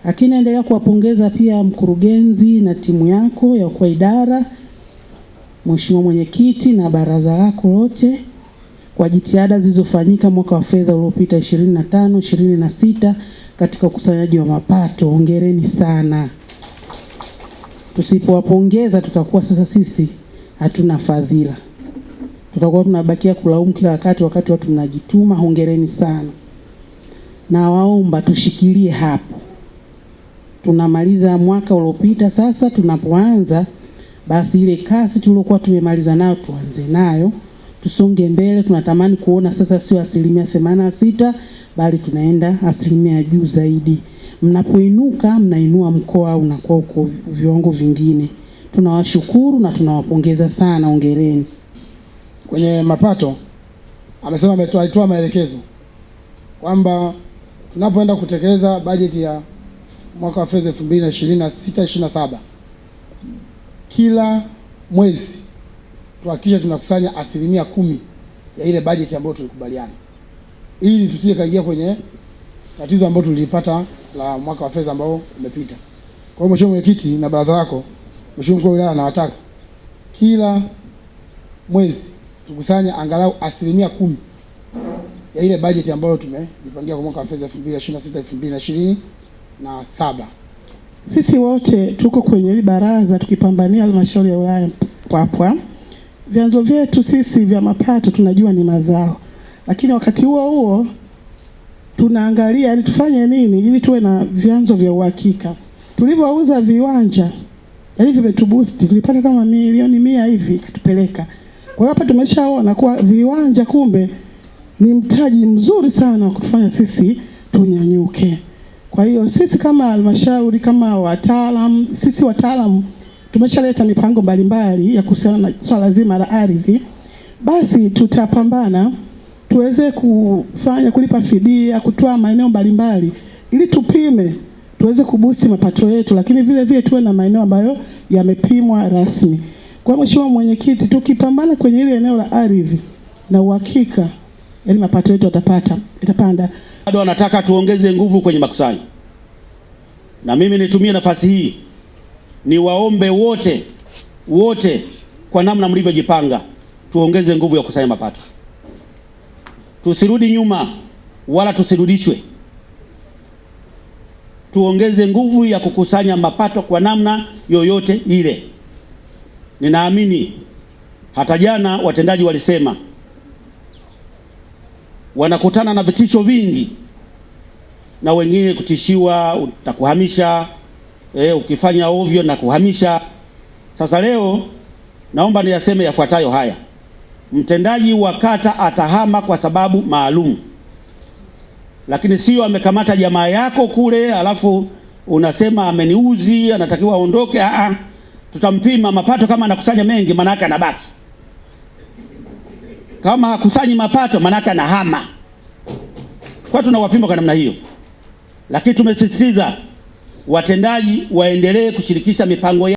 Lakini naendelea kuwapongeza pia mkurugenzi na timu yako ya kwa idara, Mheshimiwa mwenyekiti na baraza lako lote kwa jitihada zilizofanyika mwaka wa fedha uliopita 25 26 katika ukusanyaji wa mapato. Hongereni sana. Tusipowapongeza tutakuwa sasa sisi hatuna fadhila, tutakuwa tunabakia kulaumu kila wakati, wakati watu mnajituma. Hongereni sana, na waomba tushikilie hapo. Tunamaliza mwaka uliopita, sasa tunapoanza basi ile kasi tuliokuwa tumemaliza nayo tuanze nayo, tusonge mbele. Tunatamani kuona sasa sio 86% bali tunaenda asilimia ya juu zaidi. Mnapoinuka mnainua mkoa unakuwa uko viwango vingine. Tunawashukuru na tunawapongeza sana, hongereni. Kwenye mapato amesema alitoa maelekezo kwamba tunapoenda kutekeleza bajeti ya mwaka wa fedha 2026 27 kila mwezi tuhakikishe tunakusanya 10% ya ile bajeti ambayo tulikubaliana, ili tusije kaingia kwenye tatizo ambalo tulipata la mwaka wa fedha ambao umepita. Kwa hiyo Mheshimiwa Mwenyekiti na baraza lako, Mheshimiwa Mkuu wa Wilaya, nawataka kila mwezi tukusanye angalau 10% ya ile bajeti ambayo tumejipangia kwa mwaka wa fedha 2026 2027. Sisi wote tuko kwenye hili baraza tukipambania halmashauri ya wilaya Mpwapwa. Vyanzo vyetu sisi vya mapato tunajua ni mazao, lakini wakati huo huo tunaangalia yani tufanye nini ili tuwe na vyanzo vya uhakika. Tulivyouza viwanja yani vimetubusti, tulipata kama milioni 100 hivi katupeleka. Kwa hiyo hapa tumeshaona kuwa viwanja kumbe ni mtaji mzuri sana wa kutufanya sisi tunyanyuke. Kwa hiyo sisi kama halmashauri, kama wataalamu, sisi wataalamu tumeshaleta mipango mbalimbali ya kuhusiana na swala zima la ardhi, basi tutapambana tuweze kufanya kulipa fidia, kutoa maeneo mbalimbali ili tupime tuweze kubusti mapato yetu, lakini vile vile tuwe na maeneo ambayo yamepimwa rasmi. Kwa Mheshimiwa Mwenyekiti, tukipambana kwenye ile eneo la ardhi na uhakika, yaani mapato yetu yatapata itapanda. Bado wanataka tuongeze nguvu kwenye makusanyo, na mimi nitumie nafasi hii niwaombe wote wote, kwa namna mlivyojipanga, tuongeze nguvu ya kukusanya mapato, tusirudi nyuma wala tusirudishwe. Tuongeze nguvu ya kukusanya mapato kwa namna yoyote ile. Ninaamini hata jana watendaji walisema wanakutana na vitisho vingi, na wengine kutishiwa utakuhamisha, ukifanya ovyo na kuhamisha. Sasa leo naomba niyaseme yafuatayo haya. Mtendaji wa kata atahama kwa sababu maalum, lakini sio amekamata jamaa yako kule alafu unasema ameniuzi, anatakiwa aondoke. Aa, tutampima mapato. Kama anakusanya mengi, maana yake anabaki. Kama hakusanyi mapato, maana yake anahama. Kwa tunawapima kwa namna hiyo, lakini tumesisitiza watendaji waendelee kushirikisha mipango